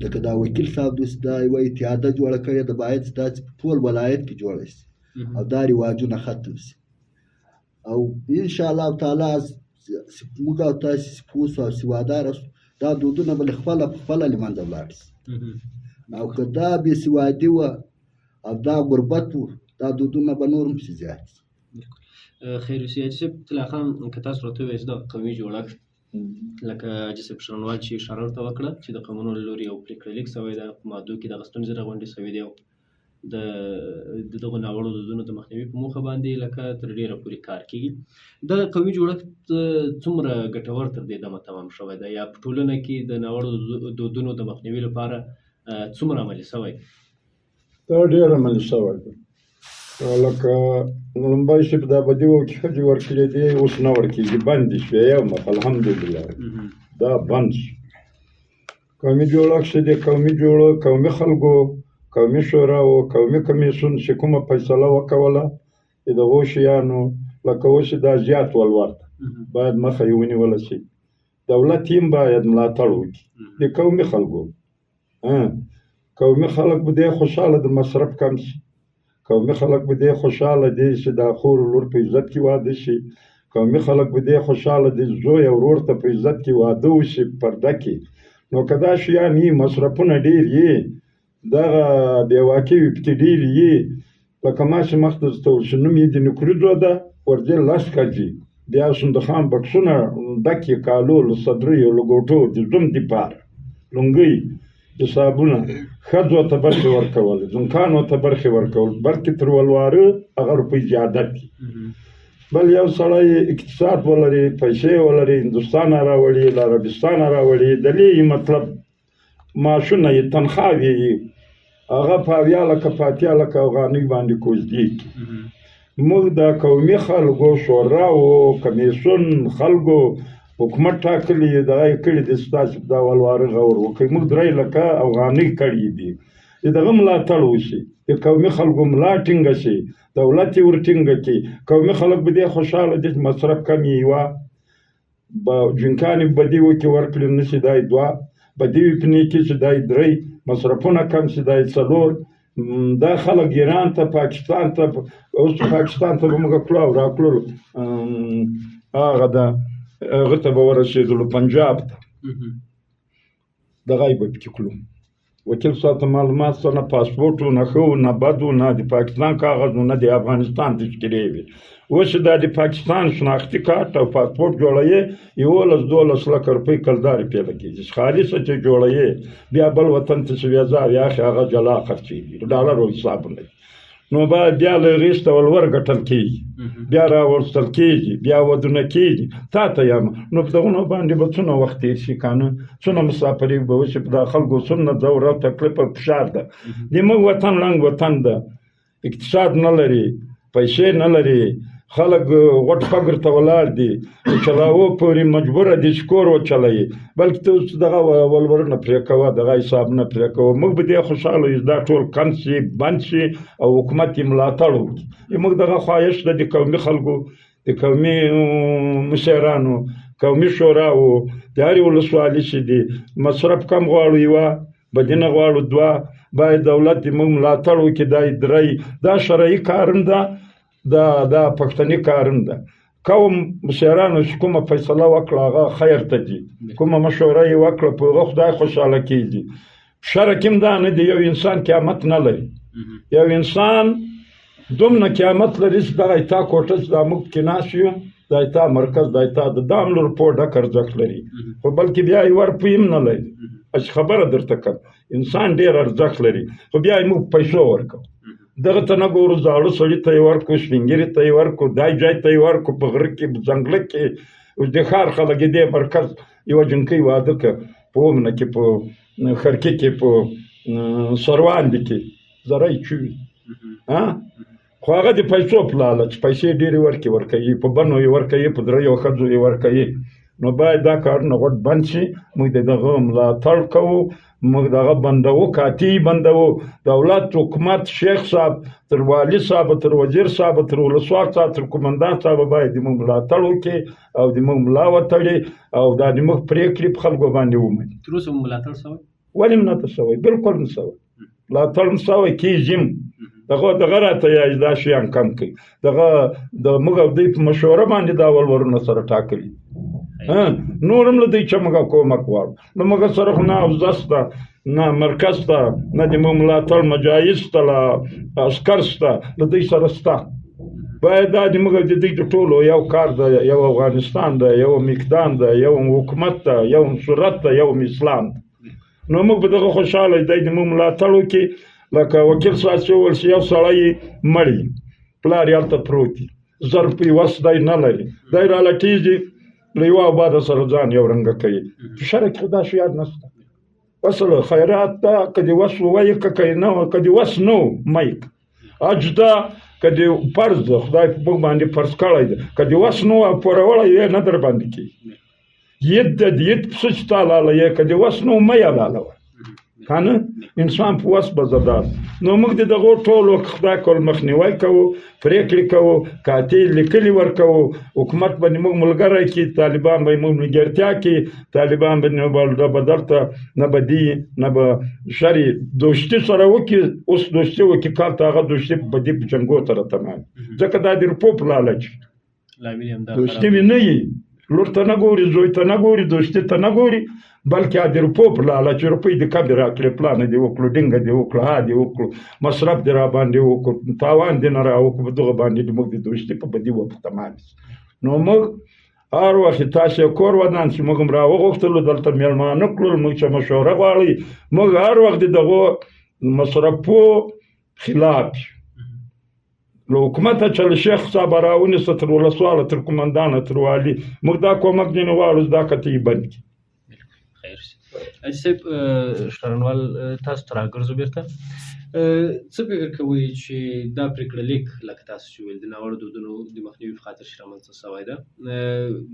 لکه دا وکیل صاحب اوس دا یوه اتحاده جوړه کړې ده، باید دا چې په ټول ولایت کې جوړه شي او دا رواجونه ختم شي. او ان شاء الله تعالی موږ او تاسې چې پوه شو او سوادار شو، دا دودونه به له خپله په خپله له منځه ولاړ شي. او که دا بې سوادي وه او دا غربت و، دا دودونه به نور هم پسې زیات شي. خیر اوسې حاجي صاحب. طلا خان، که تاسو راته ووایاست دغه قومي جوړښت، لکه حاجي صاحب شرنوال چې اشاره ورته وکړه چې د قومونو له لوري یو پرېکړه لیک سوی ده، په مادو کې دغه ستونزې راغونډې سوې دي، او د دغو ناوړو دودونو د مخنیوي په موخه باندې لکه تر ډېره پورې کار کېږي. دغه قومي جوړښت څومره ګټور تر دې دمه تمام شوی دی، یا په ټولنه کې د ناوړو دودونو د مخنیوي لپاره څومره عملي شوی؟ دا ډېر عملي شوی دی. لکه لومړی چې په دا بدیو کې ښځې ورکړې دي، اوس نه ورکېږي، بندې شوې یو مخ الحمدلله دا بند شو. قومي جوړښت چې د قومي جوړ قومي خلکو قومي شورا او قومي کمیسیون چې کومه فیصله وکوله د دغو شیانو، لکه اوس دا زیات ولور ده، باید مخه یې ونیوله شي. دولت هم باید ملاتړ وکړي د قومي خلکو. قومي خلک به دې خوشحاله د مصرف کم شي، قومي خلک به دې خوشحاله دي چې دا خور لور په عزت کې واده شي، قومي خلک به دې خوشحاله دي زوی او ورور ته په عزت کې واده وشي پرده کې. نو که دا شیان یي، مصرفونه ډېر یي، دغه بېواکي وي پکې ډېر یي، لکه ما چې مخته درته وویل چې نوم یې د نکریزو ده، ورځې لس ښځې بیا صندوخان بکسونه ډک یې کالو له صدریو له ګوټو د زوم دپاره لونګۍ حسابونه ښځو ته برخې ورکول، ځونکانو ته برخې ورکول، بلکې تر ولواره هغه روپۍ زیادت دي. بل یو سړی اقتصاد ولري، پیسې ولري، هندوستانه راوړي، له عربستانه راوړي، د لوی مطلب معاشونه یې تنخواوې یې هغه په 70 لکه په 80 لکه افغانۍ باندې کوزدې کړي. موږ د قومي خلکو شوراو کمیسیون خلکو حکومت ټاکلي دغه یې کړي دي، ستاسو په دا ولواره غور وکړئ. موږ 3 لکه افغانۍ کړي دي، د دغه ملاتړ وشي، د قومي خلکو ملا ټینګه شي، دولت یې ورټینګه کړي. قومي خلک به دې خوشحاله دي چې مصرف کم یې یوه جنکانې بدې وکړي ورکړي نه شي، دا یې دوه بدې وي په نیکي چې دا یې درې، مصرفونه کم شي دا یې څلور. دا خلک ایران ته، پاکستان ته، اوس پاکستان ته به موږ کړو او راکړلو، هغه ده هغه ته به ورسېدلو، پنجاب ته دغه یې به پکې کړو. وکیل صاحب ته معلومات څه نه پاسپورټ و، نه ښه و، نه بد و، نه د پاکستان کاغذ و، نه د افغانستان تذکرې وې. اوس چې دا د پاکستان شناختي کارت او پاسپورټ جوړوې، 11 12 لکه روپۍ کلدارې پرې لګېږي. چې خالصه چې جوړوې، بیا بل وطن ته چې ویزا وي اخلي، هغه جلا خرڅېږي، ډالرو حسابونه دي. نو باید بیا له هغې څخه ولور ګټل کېږي، بیا راوستل کېږي، بیا ودونه کېږي. تا ته یم نو په دغونو باندې به څونه وخت تېر شي که نه، څونه مسافري به وشي، په دا خلکو څومره ځور او تکلیف او فشار ده. د موږ وطن ړنګ وطن ده، اقتصاد نه لري، پیسې نه لري، خلک غټ فقر ته ولاړ دي، چلاوو پورې مجبوره دي چې کور وچلوي، بلکې ته اوس دغه ولورونه پرې کوه، دغه حسابونه پرې کوه. موږ به دې خوشحاله یو چې دا ټول کم شي، بند شي او حکومت یې ملاتړ وکړي. موږ دغه خواهش ده د قومي خلکو، د قومي مشرانو، قومي شوراو، د هرې ولسوالي چې دي مصرف کم غواړو یوه، بدي نه غواړو دوه، باید دولت دې موږ ملاتړ وکړي، دا یې درې. دا شرعي کار هم ده، دا پښتني کار هم ده. قوم مشرانو چې کومه فیصله وکړه هغه خیر ته ځي، کومه مشوره یې وکړه په هغه خدای خوشحاله کېږي. شرع کې هم دا نه دی، یو انسان قیامت نه لري، یو انسان دومره قیامت لري چې دغه ایتا کوټه چې دا موږ پکې ناست یو، دا ایتا مرکز، دا ایتا د دام له روپو ډک ارزښت لري، خو بلکې بیا یې ورپوی هم نه لري. هسې خبره درته کوم، انسان ډېر ارزښت لري، خو بیا یې موږ پیسو ورکوو. دغه ته نه ګورو، زاړه سړي ته یې ورکړو، سپین ږیري ته یې ورکړو، دای ځای ته یې ورکړو، په غره کې، په ځنګله کې. اوس د ښار خلک یې دې مرکز یوه جنکۍ واده کړه په اومنه کې، په خرکي کې، په سرواندې کې، زره یې چوي، خو هغه د پیسو په لاله چې پیسې ډېرې ورکړي ورکوي، په بنو یې ورکوي، په دریو ښځو یې ورکوي. نو باید دا کارونه غوټ بند شي. موږ د دغه ملاتړ کوو، موږ دغه بندوو، کاتي بندوو. دولت، حکومت، شیخ صاحب، تر والي صاحب، تر وزیر صاحب، تر ولسوال صاحب، تر قومندان صاحب باید د موږ ملاتړ وکړي او د موږ ملا وتړي او دا د موږ پرېکړې په خلکو باندې ومني. تر اوسه مو ملاتړ شوی؟ ولې هم نه ده شوی؟ بالکل نه شوی، ملاتړ هم شوی کېږي هم. دغه راته یایي دا شیان کم کړي، دغه د موږ او دوی په مشوره باندې دا ولورونه سره ټاکلي. نور هم له دوی چې موږ کومک غواړو، نو موږ سره خو نه حوزه شته، نه مرکز شته، نه د موږ ملاتړ مجایز شته، له عسکر شته، له دوی سره شته. باید دا د موږ د دوی د ټولو یو کار دی، یو افغانستان دی، یو مقدام دی، یو حکومت دی، یو صورت دی، یو اسلام دی. نو موږ به دغه خوشحاله یو، دی د موږ ملاتړ وکړي. لکه وکیل صاحب چې وویل چې یو سړی مړی، پلار یې هلته پروت دی، زر روپۍ وس دی نه لري، دی رالټېږي له یوه او باده سره ځان یو رنګه کوي. په شرع کې خو دا شیان نشته. وس له خیرات ده، که دې وس ووایي، که نه، که دې وس نه و مه یې کړه. حج ده، که دې فرض ده، خدای په موږ باندې فرض کړی ده، که دې وس نه و او پوروړی یې نه در باندې کېږي. ید ده، د ید پسه چې تا لاله یې، که دې وس نه و مه یې لالوه. کنه انسان په وس به زدار. نو موږ د دغو ټولو خدای کول مخنیوی کوو، پرېکړې کوو، کاتې لیکلي ورکوو، حکومت باندې موږ ملګری کړي، طالبان به موږ ملګرتیا کړي، طالبان به به دلته نه به دي نه به شري دوستي سره وکړي. اوس دوستي وکړي، کال ته هغه دوستي په دې په جنګو سره تمام، ځکه دا د روپو په لالچ دوستي مې نه یي، لور ته نه ګوري، زوی ته نه ګوري، دوستي ته نه ګوري، بلکې د روپو په لالچ روپۍ دې کمې راکړې، پلانه دې وکړو، ډینګه دې وکړو، ها دې وکړو، مصرف دې راباندې وکړو، تاوان دې نه راوکړو، په دغه باندې دې موږ د دوستي په بدي وخت تمام شي. نو موږ هر وخت تاسې کور ودان چې موږ هم راوغوښتلو، دلته مېلمانه کړل، موږ چې مشوره غواړئ، موږ هر وخت د دغو مصرفو خلاف یو. له حکومته چې له شیخ صاحب راونیسه تر ولسواله، تر قومندانه، تر والي، موږ دا کومک نه غواړو چې دا قطعي بند کړي. خیر شي. حاجي صاحب ښارنوال، تاسو ته راګرځو بېرته. څه فکر کوئ چې دا پرېکړه لیک لکه تاسو چې ویل د ناوړه دودونو د مخنیوي په خاطر چې رامنځته شوی ده،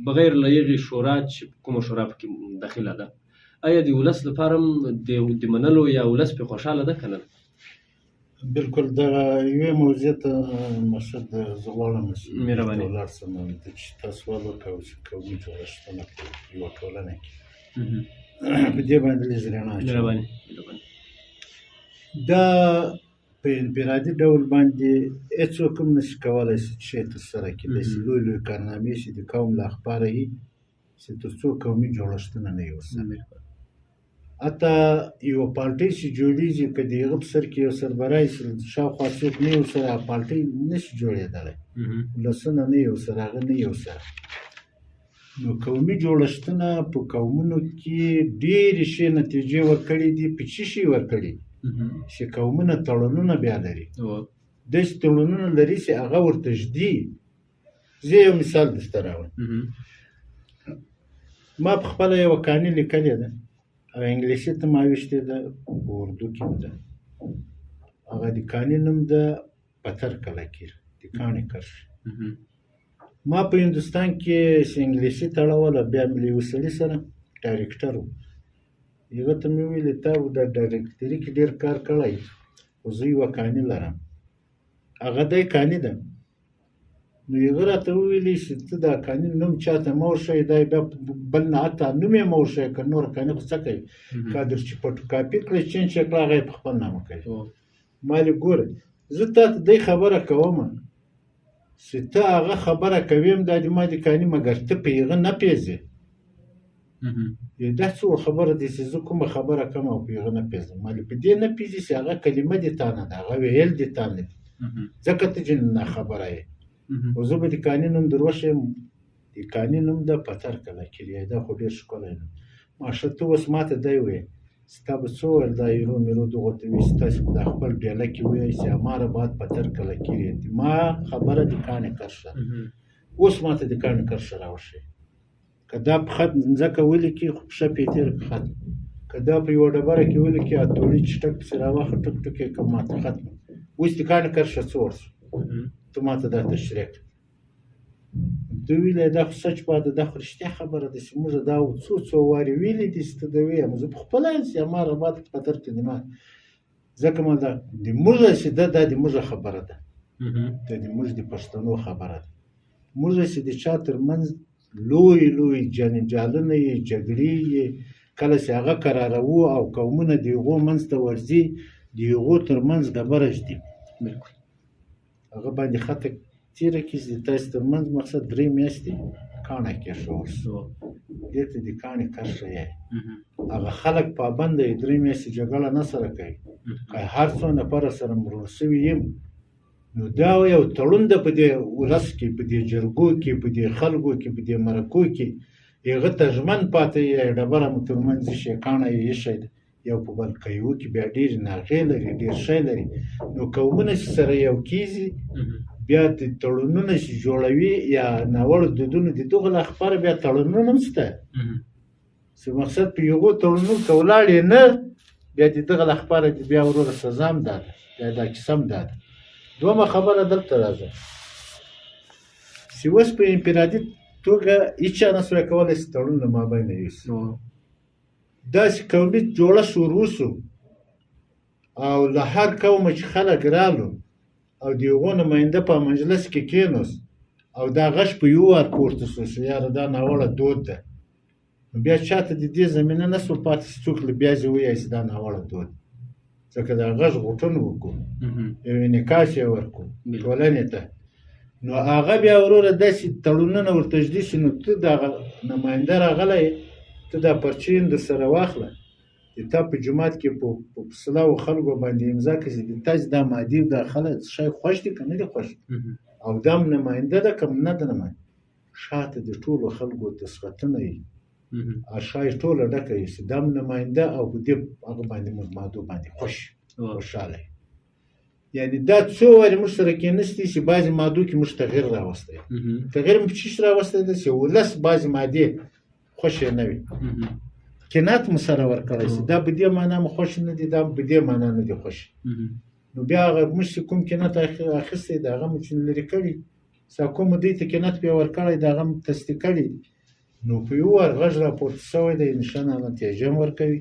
بغیر له هغې شورا چې کومه شورا پکې داخله ده، آیا د ولس لپاره هم د منلو یا ولس پرې خوشحاله ده که نه؟ بالکل دغه یوې موضوع ته مقصد زه غواړم چې مهرباني. ولاړ شم، چې تاسو سوال وکړئ چې قومي جوړښتونه په یوه ټولنه کې، په دې باندې لږ رڼا اچوم. مهرباني. دا په انفرادي ډول باندې هېڅوک هم نشي کولی چې شی ترسره کړي. داسې لوی لوی کارنامې چې د قوم له اخباره یي چې تر څو قومي جوړښتونه نه وي ورسره. حتی یوه پارټۍ چې جوړېږي، که د هغه په سر کې یو سربراه وي چې شاوخوا څوک نه وي ورسره، هغه پارټۍ نه شي جوړېدلی، ولسونه نه وي ورسره، هغه نه وي ورسره. نو قومي جوړښتونه په قومونو کې ډېرې ښې نتیجې ورکړې دي. په څه شي ورکړي؟ چې قومونه تړونونه بیا لري، داسې تړونونه لري چې هغه ورته ږدي. زه یو مثال درته راوړم. ما په خپله یوه کاني لیکلې ده او انګلیسي ته ما ویشتې ده، په اردو کې هم ده. هغه د کاني نوم ده پتر کلکیر، د کاڼي کرښې. ما په هندوستان کې چې انګلیسي تړوله، بیا مې له یوه سړي سره ډایرکټر و، هغه ته مې وویل تا د ډایرکټري کې ډېر کار کړی، خو زه یوه کاني لرم، هغه دی کاني ده. نو هغه راته وویلې چې ته دا کاني نوم چاته مه ورښیې، دا یې بیا بل نه حتی نوم یې مه ورښیې، که نور کاني خو څه کوي، که در چې فوټوکاپي کړې چینج یې کړه، هغه یې په خپل نامه کوي. ما ویل ګوره زه تا ته دی خبره کوم چې ته هغه خبره کوې هم دا د ما د کاني، مګر ته په هغه نه پېژې. دا څه خبره ده چې زه کومه خبره کوم او په هغه نه پېژم؟ ما ویل په دې نه پېژې چې هغه کلمه دې تا نه ده، هغه ویل دې تا نه دي، ځکه ته چې ناخبره یې. خو زه به د کاني نوم در وښیم، د کاني نوم ده پتر کلکیري، دا خو ډېر ښکلی نوم. ما ښه ته اوس ماته دی ویې چې تا به څه وویل، دا ایرو میرو دغو ته وي چې تاسې په دا خپل ډېله کې ووایئ چې هماره باد پتر کلکیري، ما خبره د کاڼي کرښه ده. اوس ماته د کاڼي کرښه راوښیې، که دا په خط مځکه ولیکي خو پښه پرې تېره کړه خط، که دا په یوه ډبره کې ولیکي اتوړي چې ټک پسې راواخله ټک ټک یې کړه ماته ختمه. اوس د کاڼي کرښه څه ورسو، ته ماته دا تشریح کړه. ده ویلې دا خو سچ باده، دا خو رښتیا خبره ده چې موږ دا څو څو وارې ویلي دي چې ته دا ویې، زه په خپله یم چې هماره باد په پتر کې دی ما، ځکه ما دا د موږ چې ده دا د موږ خبره ده، دا د موږ د پښتنو خبره ده. موږ چې د چا تر منځ لوی لوی جنجالونه یې جګړې یې کله چې هغه قراروو او قومونه د هغو منځ ته ورځي، د هغو تر منځ ډبره ږدي. بالکل هغه باندې خطه تېره کړي چې د تاسې تر منځ مقصد درې میاشتې کاڼه کېښول شو، دې ته د کاڼې کرښه یې. هغه خلک پابند دي، درې میاشتې جګړه نه سره کوي، که هر څو نفره سره مرور شوي یم. نو دا یو تړون ده په دې ولس کې، په دې جرګو کې، په دې خلکو کې، په دې مرکو کې، هغه ته ژمن پاتې یې، ډبره مو تر منځ ایښې، کاڼه یې ایښی ده یو په بل. که یو کې بیا ډېرې ناغې لري، ډېر شی لري. نو قومونه چې سره یو کېږي، بیا د تړونونه چې جوړوي یا ناوړه دودونو د دغو له خبره بیا تړونونه هم شته چې مقصد په هغو تړونونو که ولاړ یې نه، بیا د دغه له خبره د بیا وروره سزا هم دا ده، بیا دا کیسه هم دا ده. دومه خبره دلته راځه چې اوس په انفرادي توګه هیچا نه سوای کولی چې تړون له مابینه یوسي. داسې قومي جوړښت ور وسو او له هر قومه چې خلک رالو او د هغو نماینده په مجلس کې کېنوست او دا غږ په یو وار پورته شو چې یاره دا ناوړه دود ده، نو بیا چاته د دې زمینه نه شوه پاتې چې څوک له بیا ځې ووایي چې دا ناوړه دود، ځکه دا غږ غوټن وکړو، یو انعکاس یې ورکړو ټولنې ته. نو هغه بیا وروره داسې تړونونه ورته ږدي چې نو ته دغه نماینده راغلی، ته دا پرچې هم درسره واخله، د تا په جومات کې په پسلاو خلکو باندې امضا کړي چې د تاسې دا مادي دا خلک شی خوښ دي که نه دي خوښ، او دا هم نماینده ده که نه ده نماینده. شاته د ټولو خلکو دستخطونه وي، ارشا یې ټوله ډکه وي چې دا هم نماینده او په دې هغه باندې موږ مادو باندې خوښ خوشحاله یو. یعنې دا څو وارې موږ سره کېنستي چې بعضې مادو کې موږ تغییر راوستی، تغییر مو په څه شي راوستی دی چې ولس بعضې مادې خوښې نه وي، قناعت مو سره ورکړی چې دا په دې معنا مو خوښ نه دي، دا په دې معنا نه دي خوښ. نو بیا هغه موږ چې کوم قناعت اخیستی د هغه مو چې لرې کړي، کوم دوی ته قناعت بیا ورکړی د هغه مو تصدیق کړي. نو په یو وار غږ راپورته شوی دی، انشاءالله نتیجه هم ورکوي.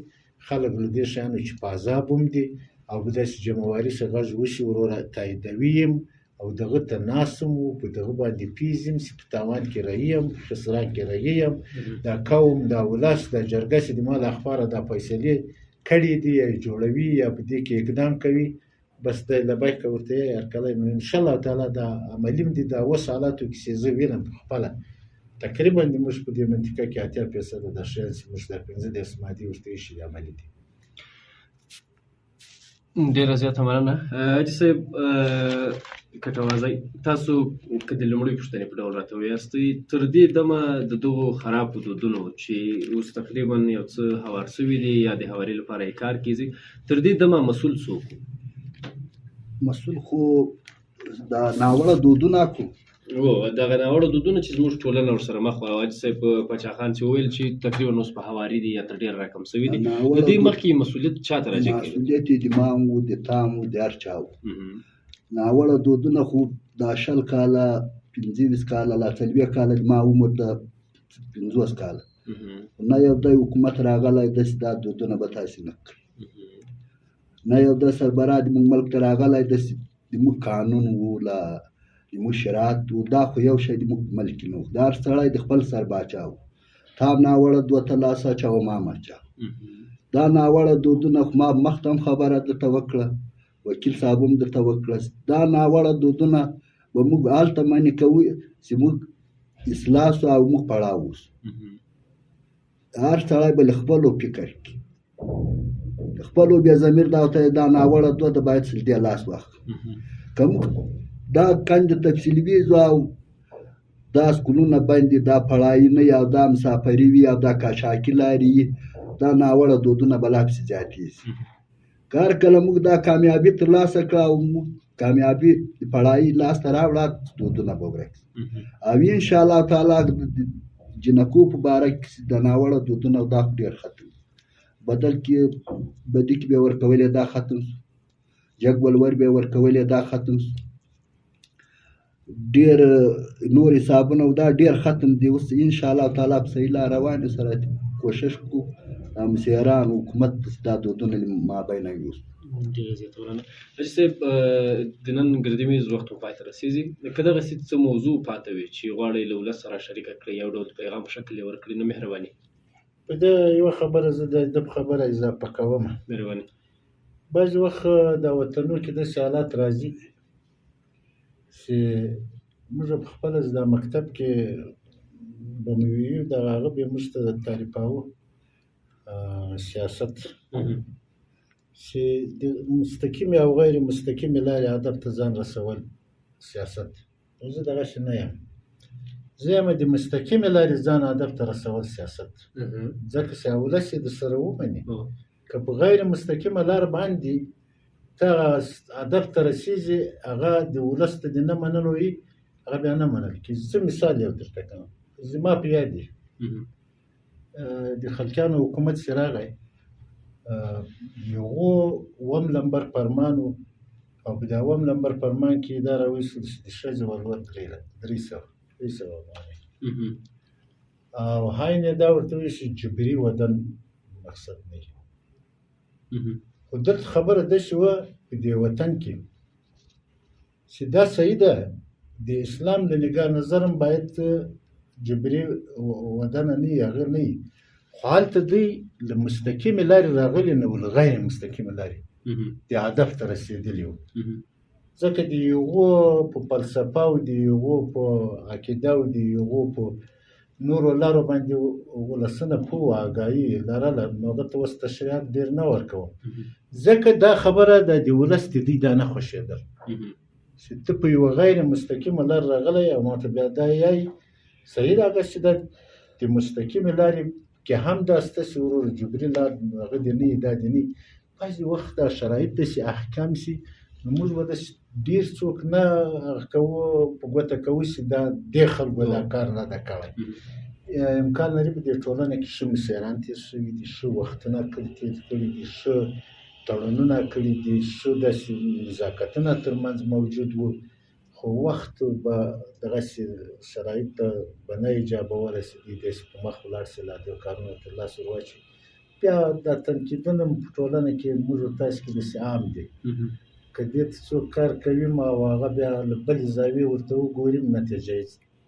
خلک له دې شیانو چې په عذاب هم دي او په داسې جمعواري چې غږ وشي وروره تاییدوي یم او دغه ته ناست هم و، په دغه باندې پیږم چې په تاوان کې رهي یم، په خسران کې رهي یم. دا قوم، دا ولس، دا جرګه چې د ما له اخباره دا فیصلې کړې دي یا یې جوړوي یا په دې کې اقدام کوي، بس دی لبیک ورته یې هرکلی. نو انشاءالله تعالی دا عملي هم دي. دا اوس حالاتو کې چې زه وینم په خپله تقریبا د موږ په دې منطقه کې 80% دا شیان چې موږ دا 35 مادې ورته ایښي دي عملي دي. ډېره زیاته مننه حاجي صاحب کټوازی. تاسو که د لومړۍ پوښتنې په ډول راته ویاستئ، تر دې دمه د دغو خرابو دودونو چې اوس تقریبا یو څه هوار سوي دي یا د هواري لپاره یې کار کیږي، تر دې دمه مسؤل څوک؟ مسؤل خو دا ناوړه دودونه کو دغه ناوړه دودونه چې زموږ ټولنه ورسره مخ وه. حاجي صاحب پاچا خان چې وویل چې تقریبا اوس په هواري دي یا تر ډېره راکم سوي دي، د دې مخکې مسؤلیت چا ته راجع کوي؟ مسؤلیت یې د ما هم و، د تا هم و، د هر چا و. ناوړه دودونه خو دا 20 کاله، 25 کاله، لا 40 کاله، د ما عمر ده 50 کاله، نه یو دی حکومت راغلی داسې دا دودونه به تاسې نه کړئ، نه یو د سربراه د موږ ملک ته راغلی داسې د موږ قانون و، لا د موږ شرایط و، دا خو یو شی د موږ ملک کې نه و. دا هر سړی د خپل سر باچا و، تا هم ناوړه دود ته لاس اچاوه، ما هم اچاوه. دا ناوړه دودونه خو ما مخته هم خبره درته وکړه، وکیل صاحب هم درته وکړه، دا ناوړه دودونه به موږ هلته منع کوو چې موږ اصلاح سو او موږ پړاو اوسو. هر سړی به له خپلو فکر کړي، خپلو بې ضمیر دا ورته دا ناوړه دود باید چې له دې لاس واخلو. که موږ دا کندې تفصیلي ویزو او دا سکولونه بند، دا پړایي نه او دا مسافري وي او دا قاچاقي لارې وي، دا ناوړه دودونه به لا پسې زیاتېږي. که هر کله موږ دا کامیابي ترلاسه کړه او موږ کامیابي د پړایي لاسته راوړه، دودونه به ورک شي. او انشاءالله تعالی د جینکو په باره کې د ناوړه دودونه دا خو ډېر ختم بدل کې بدي کې به یې ورکولې دا ختم شو، جګ ولور به یې ورکولې دا ختم شو، ډېر نور حسابونه دا ډېر ختم دي. اوس انشاءالله تعالی په صحیح لار روان یو، سره کوشش کوو مسیران حکومت دا دودونه له مابینه یوسو. ډېره زیاته مننه حاجي صاحب. د نن ګردي میز وخت مو پای ته رسېږي. که دغسې څه موضوع پاته وي چې غواړئ له ولس سره شریکه کړئ، یو ډول پیغام په شکل یې ورکړئ، نو مهرباني. په دې یوه خبره زه د ده په خبره اضافه کوم. مهرباني. بعضې وخت دا وطنو کې داسې حالات راځي چې موږ په خپله دا مکتب کې به مې ویو، دغه هغه به یې موږ ته تعریفاوه سیاست، چې د مستقیمې او غیر مستقیمې لارې هدف ته ځان رسول سیاست. نو زه دغسې نه یم، زه یم د مستقیمې لارې ځان هدف ته رسول سیاست، ځکه چې ولس یې درسره ومني. که په غیر مستقیمه لار باندې ته هدف ته رسېږي، هغه د ولس ته د نه منلو وي، هغه بیا نه منل کېږي. زه مثال یو درته کوم، زما په یاد دی د خلکانو حکومت چې راغی، یو اووم لمبر فرمان و، او په دا اووم لمبر فرمان کې دا راویستل چې د ښځې ولور 300 افغانۍ، او هاین یې دا ورته وویل چې جبري ودن مقصد نه وي. خو دلته خبره داسې وه په دې وطن کې چې دا صحیح ده، د اسلام له نګاه نظر هم باید جبري ودنه نه وي، هغه نه وي، خو هلته دوی له مستقیمې لارې راغلي نه وو، له غیر مستقیمې لارې د هدف ته رسېدلي وو. ځکه د هغو په فلسفه او د هغو په عقیده او د هغو په نورو لارو باندې ولسونه پوه آګاهي لرله، نو هغه ته اوس تشریحات ډېر نه ورکوم، ځکه دا خبره د دې ولس د دوی دا نه خوښېدل چې ته په یوه غیر مستقیمه لار راغلی او ماته بیا دا یایي. صحیح ده هغه چې د مستقیمې لارې کې هم دا ستاسې ورور جبري لار هغه دې نه وي، دا دې نه وي. بعضې وخت دا شرایط داسې احکام سي، نو موږ به داسې ډېر څوک نه هغه کوو، په ګوته کوو چې دا دې خلکو دا کار نه ده کړی. امکان لري په دې ټولنه کې ښه مسیران تېر شوي دي، ښه وختونه کړي تېر کړي دي، ښه تړونونه کړي دي، ښه داسې نزاکتونه ترمنځ موجود وو، خو وخت به دغسې شرایط ته به نه ایجابوله چې دوی داسې په مخ ولاړ شي، لا دې کارونه تر لاس ور واچوي. بیا دا تنقیدونه هم په ټولنه کې موږ او تاسو کې داسې عام دي، که دې ته څوک کار کوي او هغه بیا له بلې زاویې ورته وګوري، نتیجه یې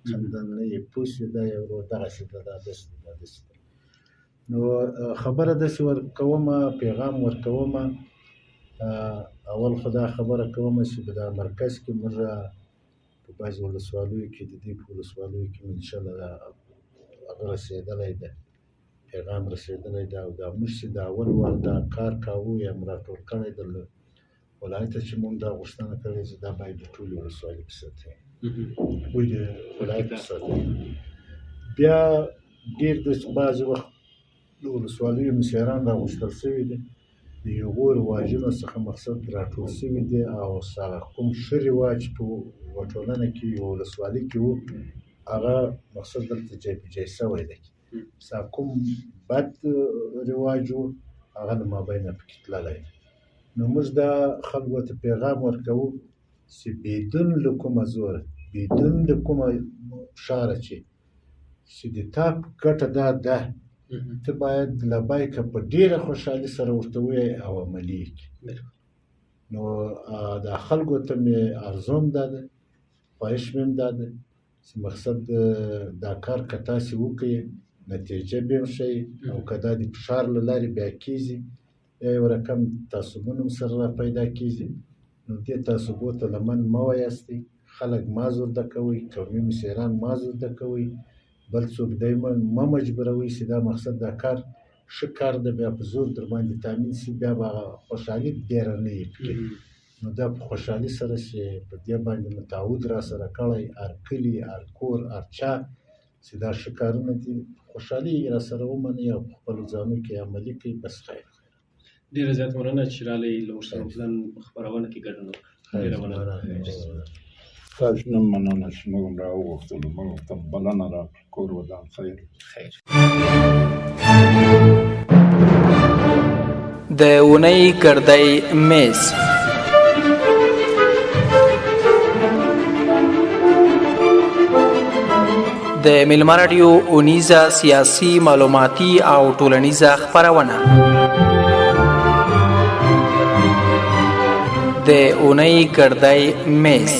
چندان نه وي، پوه شوې، دا یې ورور دغسې ده، دا داسې ده، دا داسې ده. نو خبره داسې ورکومه، پیغام ورکومه. اول خو دا خبره کومه چې په دا مرکز کې موږ په بعضې ولسوالیو کې، د دې په ولسوالیو کې انشاءالله دا هغه رسېدلی دی، پیغام رسېدلی دی. او دا موږ چې دا اول وار دا کار کاوه یا مو راټول کړی دی له ولایته، چې موږ دا غوښتنه کړې چې دا باید د ټولې ولسوالۍ په سطح وي، د ولایت په سطح. بیا ډېر داسې بعضې وخت د ولسوالیو مشران راغوښتل شوي دي، د هغو رواجونو څخه مقصد راټول شوي دي او سره کوم ښه رواج په ټولنه کې یوه ولسوالي کې و، هغه مقصد دلته ځای په ځای شوی دی. کوم بد رواج و هغه له مابینه پکې تللی دی. نو موږ دا خلکو ته پیغام ورکوو چې بدون له کومه زوره، بدون له کومه فشاره چې د تا ګټه دا ده، ته باید لبیکه په ډېره خوشحالي سره ورته ووایې او عملي یې کړې. نو دا خلکو ته مې ارزو هم دا ده، خواهش مې هم دا ده چې مقصد دا کار که تاسې وکړئ نتیجه به هم ښه وي، او که دا د فشار له لارې بیا کېږي، بیا یو رقم تعصبونه هم سره را پیدا کېږي. نو دې تعصبو ته لمن مه وایاستئ، خلک ما زورده کوئ، قومي مشران ما زورده کوئ، بل څوک دی مه مجبوروئ چې دا مقصد دا کار ښه کار ده، بیا په زور در باندې تامین شي، بیا به خوشحالي ډېره نه وي پکې. نو دا په خوشحالي سره چې په دې باندې متعهد را سره کړی، هر کلي، هر کور، هر چا چې دا ښه کارونه دي، خوشحالي را سره ومنئ او په خپلو ځانو کې عملي کړئ، بس خیر. ډېره زیاته مننه چې راغلئ، له ورسره خپرونه کې ګډون وکړ. ډېره مننه. تاسو نه مننه چې موږ هم راوغوښتلو، موږ ته بلنه راکړه. کور ودان، خیر. خیر. د اونۍ ګردی میز. د میلمه راډیو اونیزه سیاسي، معلوماتي او ټولنیزه خپرونه. د اونۍ ګردی میز.